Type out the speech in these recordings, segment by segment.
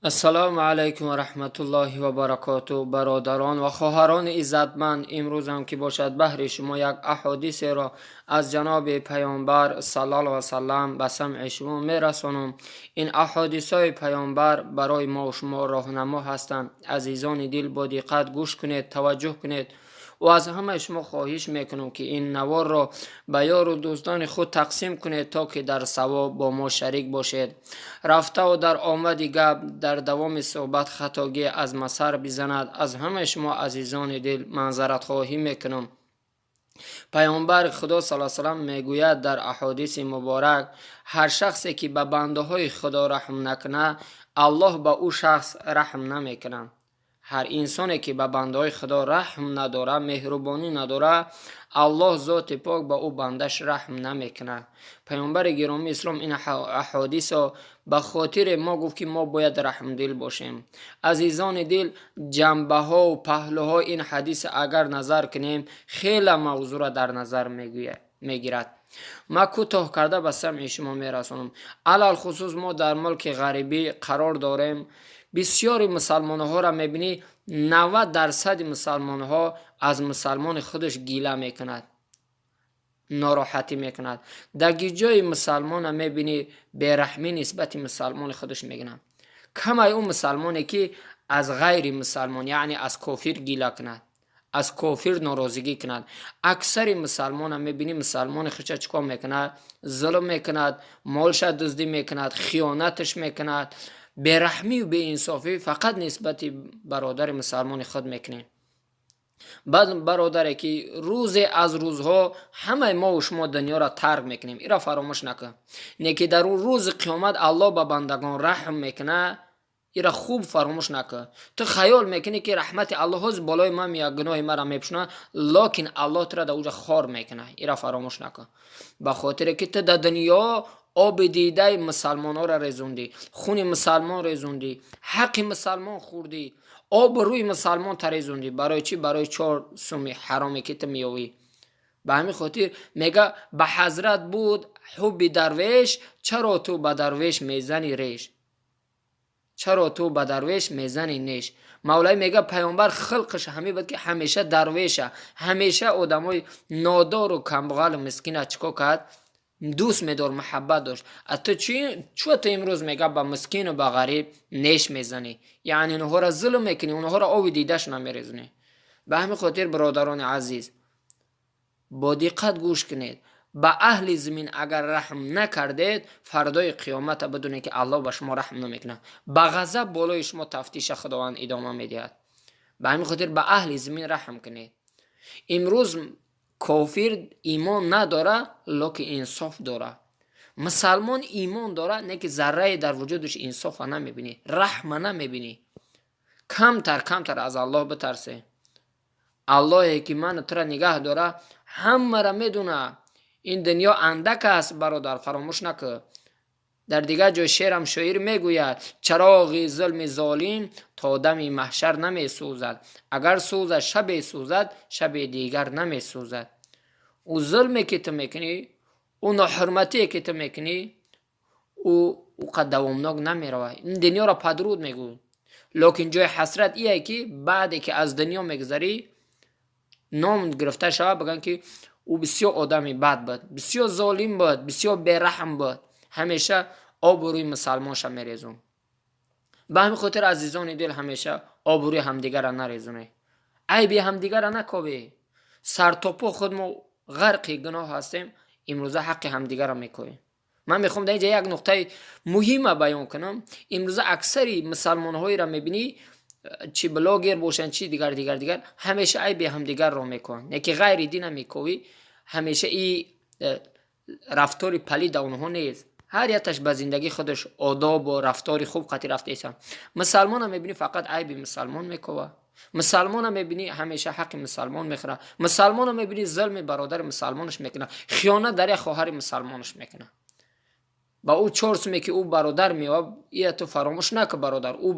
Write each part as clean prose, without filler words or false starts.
Ассалому алайкум ва раҳматуллоҳи ва баракоту. Бародарон ва хоҳарони иззатманд, имрӯзам ки бошад, баҳри шумо як аҳодисеро аз ҷаноби Паёнбар саллаллоҳу васаллам ба самъи шумо мерасонам. Ин аҳодисҳои Паёнбар барои мо шумо роҳнамо ҳастанд. Азизони дил, бо диққат гӯш кунед, таваҷҷӯҳ кунед ва аз ҳамаи шумо хоҳиш мекунам, ки ин наворро ба ёру дӯстони худ тақсим кунед, то ки дар савоб бо мо шарик бошед. Рафтаву дар омади гап, дар давоми суҳбат хатогӣ аз ма сар бизанад, аз ҳамаи шумо, азизони дил, маъзаратхоҳӣ мекунам. Паёнбари Худо сала салам мегӯяд дар аҳодиси муборак: ҳар шахсе ки ба бандаҳои Худо раҳм накунад, Аллоҳ ба ӯ шахс раҳм намекунад. Ҳар инсоне ки ба бандаҳои Худо раҳм надорад, меҳрубонӣ надорад, Аллоҳ зоти пок ба ӯ бандаш раҳм намекунад. Паёнбари гиромии ислом ин аҳодисо ба хотире мо гуфт, ки мо бояд раҳмдил бошем. Азизони дил, ҷанбаҳову паҳлӯҳои ин ҳадис агар назар кунем, хеле мавзӯъро дар назар мегирад. Ман кӯтоҳ карда ба самъи шумо мерасонам. Алалхусус мо дар мулки ғарибӣ қарор дорем. Бисёри мусалмонҳоро мебинӣ, 90 дарсади мусалмонҳо аз мусалмони худаш гила мекунад, нороҳатӣ мекунад. Дар ҷои мусалмона мебинӣ, бераҳмӣ нисбати мусалмони худаш мекунад. Камай ӯ мусалмоне ки аз ғайри мусалмон, яъне аз кофир гила кунад, аз кофир норозигӣ кунад. Аксари мусалмона мебинӣ, мусалмони худша чӣ кор мекунад? Зулм мекунад, молша дуздӣ мекунад, хиёнаташ мекунад. Бераҳмию беинсофӣ фақат нисбати бародари мусалмони худ мекунем. Баъд, бародаре, ки рӯзе аз рӯзҳо ҳамаи мову шумо дунёро тарк мекунем, иро фаромӯш накун. Не ки дар рӯзи қиёмат Аллоҳ ба бандагон раҳм мекунад, ира хуб фаромӯш накун. Ту хаёл мекунӣ, ки раҳмати Аллоҳ ҳоз болои ман меяд, гуноҳи маро мепӯшонад, локин Аллоҳ тура дар уҷа хор мекунад. Ира фаромӯш накун, ба хотире ки ту дар дунё оби дидаи мусалмонҳоро резондӣ, хуни мусалмон резондӣ, ҳаққи мусалмон хӯрдӣ, оби рӯи мусалмон тарезондӣ. Барои чӣ? Барои 4 суми ҳароме ки ту меёвӣ. Ба ҳамин хотир мега: ба ҳазрат буд ҳубби дарвеш, чаро ту ба дарвеш мезани реш? Чаро ту ба дарвеш мезани неш? Мавлавӣ мега: Паёнбар хулқаш ҳамин буд, ки ҳамеша дарвеша, ҳамеша одамои нодору камбағалу мискина чӣ кор кард? Дӯст медор, муҳаббат дошт. А ту чӣ? Чӯ ту имрӯз, мега, ба мискину ба ғариб неш мезанӣ, яъне онҳоро зулм мекунӣ, онҳоро оби дидашона мерезонӣ? Ба ҳамин хотир, бародарони азиз, бо диққат гӯш кунед. Ба аҳли замин агар раҳм накардед, фардои қиёмата бидонед, ки Аллоҳ ба шумо раҳм намекунад, ба ғазаб болои шумо тафтиша Худованд идома медиҳад. Ба ҳамин хотир ба аҳли замин раҳм кунед. Имрӯз кофир имон надора, локин инсоф дора. Мусалмон имон дора, не ки заррае дар вуҷудаш инсофа намебинӣ, раҳма намебинӣ. Камтар камтар аз Аллоҳ битарсе. Аллоҳе ки ману тура нигаҳ дора, ҳамаро медуна. Ин дунё андак аст, бародар, фаромӯш накун. Дар дигар ҷой шеърам шоир мегӯяд: чароғи зулми золим то дами маҳшар намесӯзад, агар сӯзад, шабе сӯзад, шаби дигар намесӯзад. Ӯ зулме ки ту мекунӣ, ӯ ноҳурматие ки ту мекунӣ, ӯ ӯ қад давомнок намеравад. Ин дунёро падруд мегӯ, лекин ҷои ҳасрат ие, ки баъде ки аз дунё мегузарӣ, ном гирифта шавад, бигӯянд, ки ӯ бисёр одами бад буд, бисёр золим буд, бисёр бераҳм буд, ҳамеша обрӯи мусалмонша мерезон. Ба ҳамин хотир, азизони дил, ҳамеша обрӯи ҳамдигарра нарезонед, айби ҳамдигарра накобе. Сартопо худ мо ғарқи гуноҳ ҳастем, имрӯза ҳаққи ҳамдигарра мекоҳем. Ман мехоҳам дар инҷа як нуқтаи муҳима баён кунам. Имрӯза аксари мусалмонҳоеро мебинӣ, чӣ блогер бошанд, чӣ дигар, дигар, дигар, ҳамеша айби ҳамдигарро мекоҳанд. Яке ғайри дина мековӣ, ҳамеша и рафтори палид дар онҳо нест. Ҳар якташ ба зиндагии худаш одобу рафтори хуб қатӣ рафтаиста. Мусалмона мебинӣ, фақат айби мусалмон мекова. Мусалмона мебинӣ, ҳамеша ҳаққи мусалмон мехӯрад. Мусалмона мебинӣ, зулми бародари мусалмонаш мекунад, хиёнат дар як хоҳари мусалмонаш мекунад. Ба ӯ 4 суме ки ӯ бародар меёбад, ия ту фаромӯш накун, бародар. Ӯ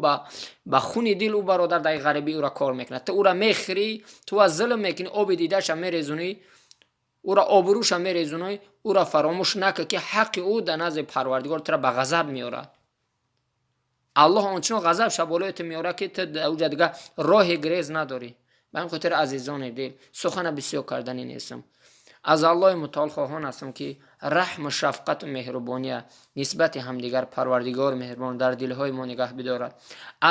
ба хуни дил ӯ бародар дар ғарибӣ ӯра кор мекунад, ту ӯра мехӯрӣ, ту аз зулм мекунӣ, оби дидаша мерезонӣ, ӯра обрӯша мерезонӣ. Ӯра фаромӯш накун, ки ҳаққи ӯ дар назди Парвардигор тура ба ғазаб меорад. Аллоҳ ончунон ғазаб шаболои ту меорад, ки ту уҷа дига роҳи гирез надорӣ. Ба ҳамин хотир, азизони дил, сухана бисёр карданӣ нестам. Аз Аллоҳи мутаол хоҳон ҳастам, ки раҳму шафқату меҳрубония нисбати ҳамдигар Парвардигори меҳрубон дар дилҳои мо нигаҳ бидорад.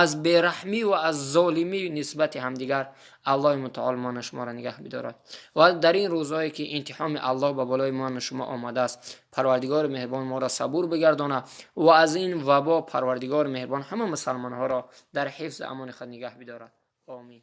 Аз бераҳмӣ ва аз золимӣ нисбати ҳамдигар Аллоҳи мутаол мону шуморо нигаҳ бидорад. Ва дар ин рӯзҳое, ки имтиҳоми Аллоҳ ба болои мону шумо омадааст, Парвардигори меҳрубон моро сабур бигардонад ва аз ин вабо Парвардигори меҳрубон ҳама мусалмонҳоро дар ҳифзу амони худ нигаҳ бидорад. Омин.